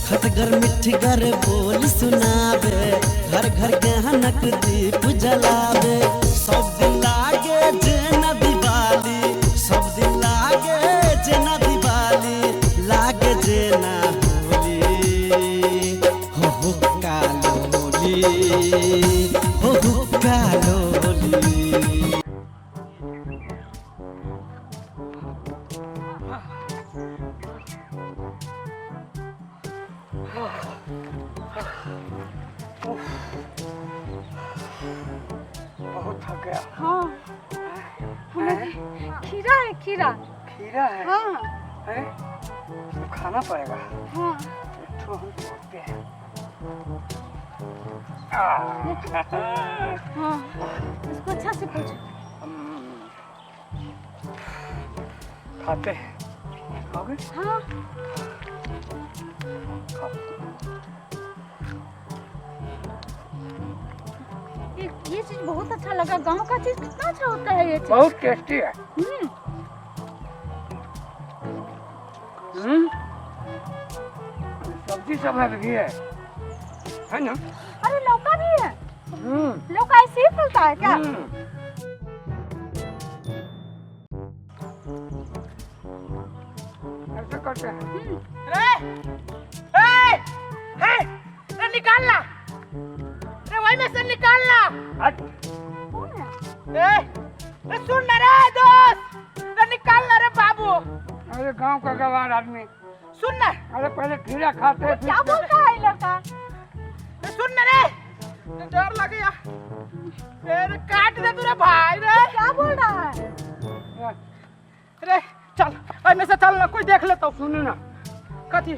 खटगर मिठगर बोल सुनावे, घर घर गहनक दीप जलावे। सब दिन लागे जेना दिवाली, सब दिन लागे जेना दिवाली, लागे जेना होली, हो हो कालोली, हो हो कालोली। बहुत थक गया। हाँ, हमें खीरा है, खीरा। खीरा है? हाँ। अरे तो खाना पड़ेगा। हाँ। एक ठो हम तोड़ते हैं। हाँ, इसको अच्छा से पूछो। खाते हैं, खाओगे? हाँ। खाओ। ये चीज बहुत अच्छा लगा। गांव का चीज कितना अच्छा होता है ये चीज। बहुत टेस्टी है। सब्जी सब है भी है, है ना? अरे लौका भी है। लौका ऐसे ही फलता है क्या? ऐसे करते हैं। रे, ए, ए, रे निकालना, रे वही में से निकालना। हट। कौन है? ए, रे सुन ना रे दोस्त, रे निकालना रे बाबू। अरे गांव का गवार आदमी। सुन ना। अरे पहले खीरा खाते हैं, क्या फिर बोलता है ये लड़का? रे सुन ना रे, रे डर लग गया। ए, रे काट दे तू रे भाई रे। क्या बोल रहा है? रे चल, ओए में से चल ना, कोई देख लेता हूँ। सुन ना। कथी?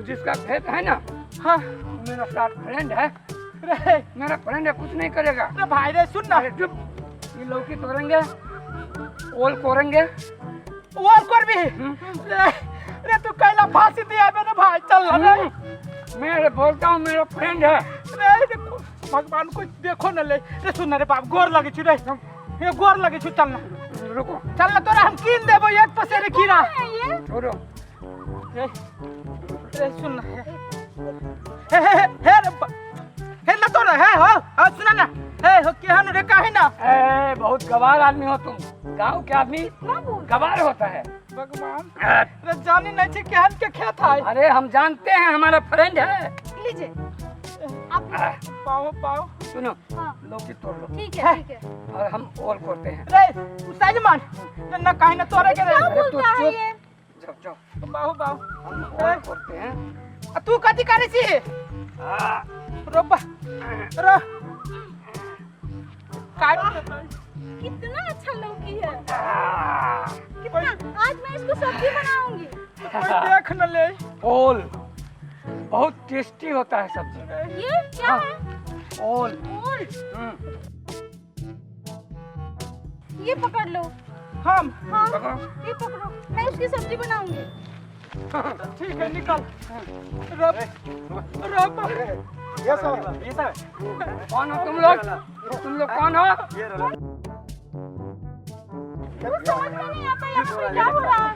जिसका खेत है ना, हाँ, मेरा साथ फ्रेंड है। रे मेरा फ्रेंड है, कुछ नहीं करेगा। रे भाई रे सुन ना। अरे चुप, ये लौकी तोड़ेंगे, ओल कोरेंगे। ओल कोर भी? रे रे तू कैला फांसी दिया बे रे भाई, चल ना रे। मैं बोलता हूँ मेरा फ्रेंड है। रे रे भगवान को देखो न ले। रे सुन ना रे बाप, गोर लगे छु रे, ये गोर लगे छु, चल ना। रुको। चल ना, तोरा हम कीन देबो एक पसेरी खीरा। ये? छोड़ो। रे रे सुन ना। हे, हे, हे, हे रे हे ना तोरा, हे हो, हो, सुना ना। हे हो, केहन रे काहे ना? ए, बहुत गवार आदमी हो तुम। गांव के आदमी गवार होता है। भगवान रे जानी नहीं छे केहन के खेत है। अरे हम जानते हैं, हमारा फ्रेंड है। लीजिए आप। पाओ पाओ। सुनो। हाँ। लौकी तोड़ लो। ठीक है, ठीक है। और हम ओल करते हैं। रे सजमान न काहे ना तोरे के रे। क्या अरे तू बोलता है चुप। ये? जाओ जाओ। बाहु बाहु। हम ओल करते हैं। आ, तू कथी करे छी? रोपा रो काट देतै। कितना अच्छा लौकी है, कितना। आज मैं इसको सब्जी बनाऊंगी। कोई देख न ले। ओल बहुत टेस्टी होता है सब्जी। ये क्या हाँ। है? ओल। ओल। ये पकड़ लो। हम? हाँ। पकड़ो। ये पकड़ो, मैं उसकी सब्जी बनाऊंगी। ठीक है, निकल। रब रब। ये सब, ये सब। कौन हो तुम लोग? तुम लोग कौन हो? कुछ समझ में नहीं आता यहाँ पे क्या हो रहा है।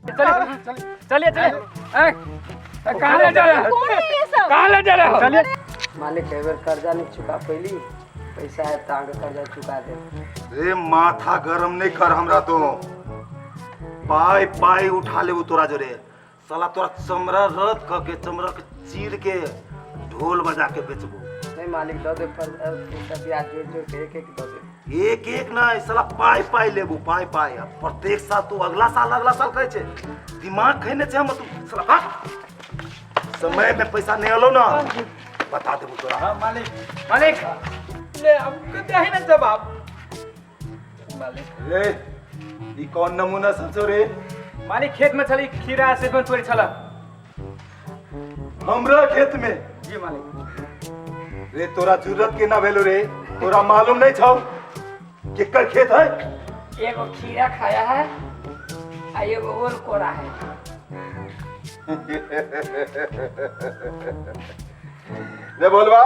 चलिए चलिए चलिए। ए, कहाँ ले जा रहे हो? कौन है ये सब? कहाँ ले जा रहे हो? चलिए। मालिक कई बार कर्जा नहीं चुका पैली, पैसा है तो आगे कर्जा चुका दे। रे माथा गरम नहीं कर हमरा, तो पाई पाई उठा लेबू तोरा जोरे। साला तोरा चमड़ा रद क के, चमड़ा के चीर के ढोल बजा के बेचबो। नहीं मालिक, दो दे पैसा ब्याज जोड़ जोड़ के एक एक दो दे। एक एक नहीं साला पाई पाई लेबू, पाई पाई। प्रत्येक साल तू अगला साल अगला साल कहै छे, दिमाग खैने छे हम तू साला। भाग, समय में पैसा नहीं अलो ना बता देबू तोरा। हाँ मालिक। मालिक ले अब के दे ना जवाब मालिक। रे ई कौन नमूना सब छौ रे? मालिक खेत में छली खीरा सेब तोड़ी छल। हमरा खेत में? जी मालिक। रे तोरा जरूरत के ना भेलो रे? तोरा मालूम नहीं छौ केकर खेत है? एगो खीरा खाया है आ एगो ओल कोरा है। रे बोलवा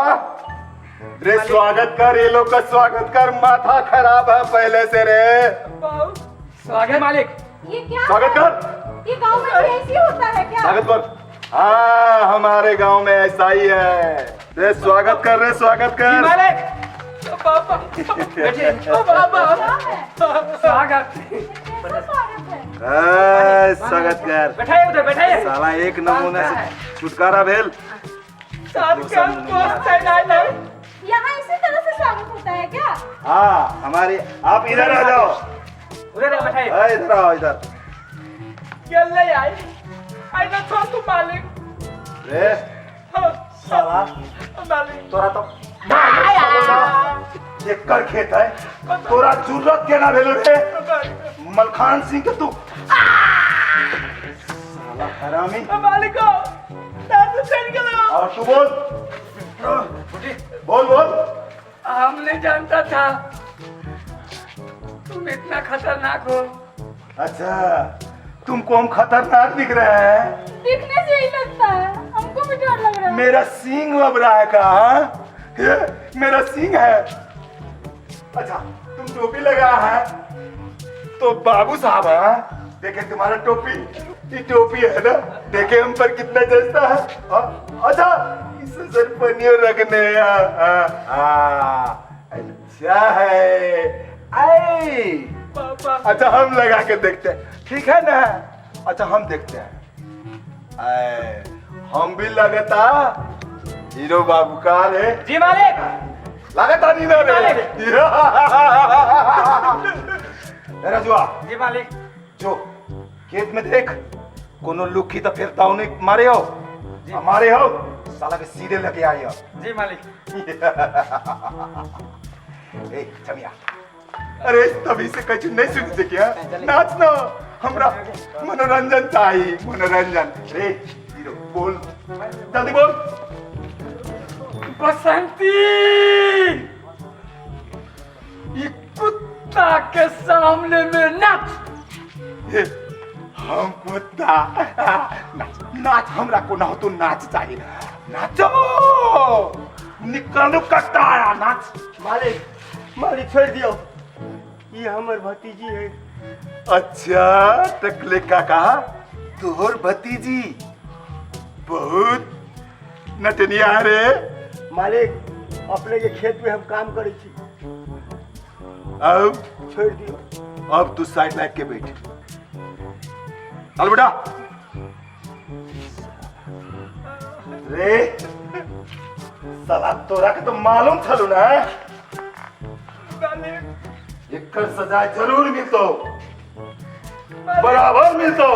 रे, स्वागत कर ये लोग का, स्वागत कर। माथा खराब है पहले से रे। स्वागत मालिक। ये क्या स्वागत है? कर। ये गांव में भी ऐसे ही होता है क्या? स्वागत कर। हाँ, हमारे गांव में ऐसा ही है। रे स्वागत कर रे, स्वागत कर। मालिक बाबा बाबा स्वागत। कैसा स्वागत है? ए, स्वागत कर। बैठाइए उधर, बैठाइए। साला एक नमूना से छुटकारा भेल। सर के दोस्त है नहीं नहीं। यहाँ इसी तरह से स्वागत होता है क्या? हाँ हमारे, आप इधर आ जाओ। उधर बैठाइए। ए, इधर आओ इधर। गेल नहीं आई आई ना छोड़ तू मालिक। रे साला मालिक तोरा तो एकर खेत है, तोरा जरूरत केना भेलो रे मलखान सिंह के तू साला हरामी। मालिक दर्द चढ़ गेलो। और तू बोल बोल बोल। हम नहीं जानता था तुम इतना खतरनाक हो। अच्छा तुमको हम खतरनाक दिख रहे हैं? दिखने से ही लगता है, हमको भी डर लग रहा है। मेरा सींग लब रहा है का? ये मेरा सींग है। अच्छा तुम टोपी लगा है तो बाबू साहब है, देखे तुम्हारा टोपी, ये टोपी है ना, देखे हम पर कितना जचता है। अच्छा इसे सर पनियर रखने अच्छा है। आई अच्छा हम लगा के देखते हैं, ठीक है ना? अच्छा हम देखते हैं। आए, हम भी लगता हीरो बाबू का रे। जी मालिक। लगता नहीं ना रे। रजुआ। जी मालिक। जो खेत में देख कोनो लुखी तो फिर ताऊ नहीं मारे हो, मारे हो साला के सीधे लेके आई हो। जी मालिक। ए चमिया, अरे तभी से कछु नहीं सुनते क्या? नाच ना, हमरा मनोरंजन चाहिए, मनोरंजन। रे हीरो बोल जल्दी बोल। बसंती ये कुत्ता के सामने में नाच। हम कुत्ता नाच नाच, हमरा को ना हो तो नाच चाहिए, नाचो निकालो कट्टा नाच। मालिक मालिक छोड़ दियो, ये हमर भतीजी है। अच्छा टकले काका तोहर भतीजी बहुत नटनिया रे। मालिक अपने के खेत में हम काम करे छी। अब छोड़ दियो, अब तू साइड लाग के बैठ। चल बेटा। रे साला तोरा के तो मालूम छलू ना, एकर सजा जरूर मिलतो, बराबर मिलतो।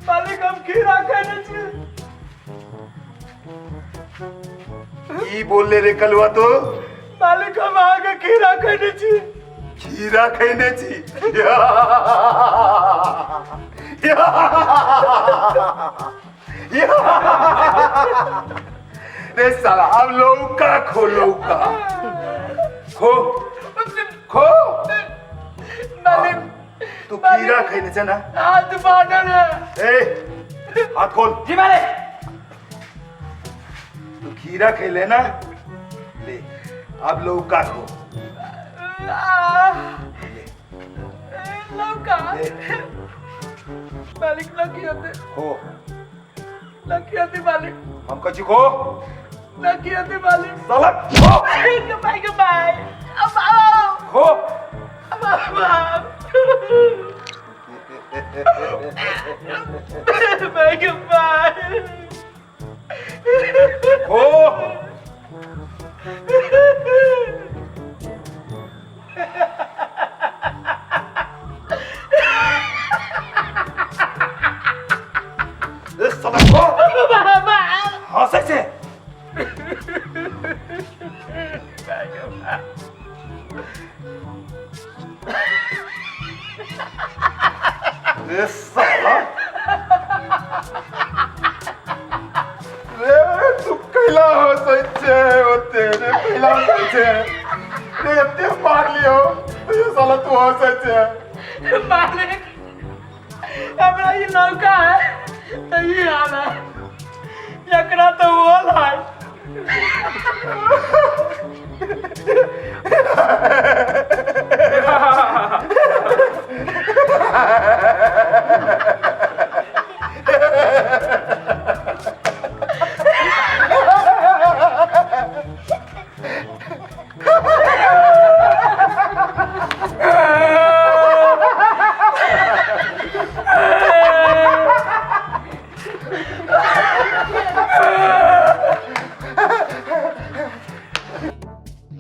मालिक हम खीरा खाने छी। की बोलले रे कलुआ तो? मालिक हम आगे खीरा खाने छी। खीरा खाने छी? रे साला अब लौका खो, लौका खो खो। मालिक तू खीरा खाने छे ना? हाथ बांधल है। ए हाथ खोल। जी मालिक। तू खीरा खेले ना, ले अब लौका खो। लौका मालिक लौकी होते खो, लौकी होते मालिक। हम कछु खो, लौकी होते मालिक। साला खो। गुड बाय अब आओ खो। अब अब बाय बाय खो। साला खो। हंसै छै। रे साला रे तू कैला हंसै छै ओते रे, कैला हंसै छै रे? एते मार लियो तो ये साला तू हंसै छै। मालिक हमरा ई नौका है तो ई हाल है, एकरा तो बोल है।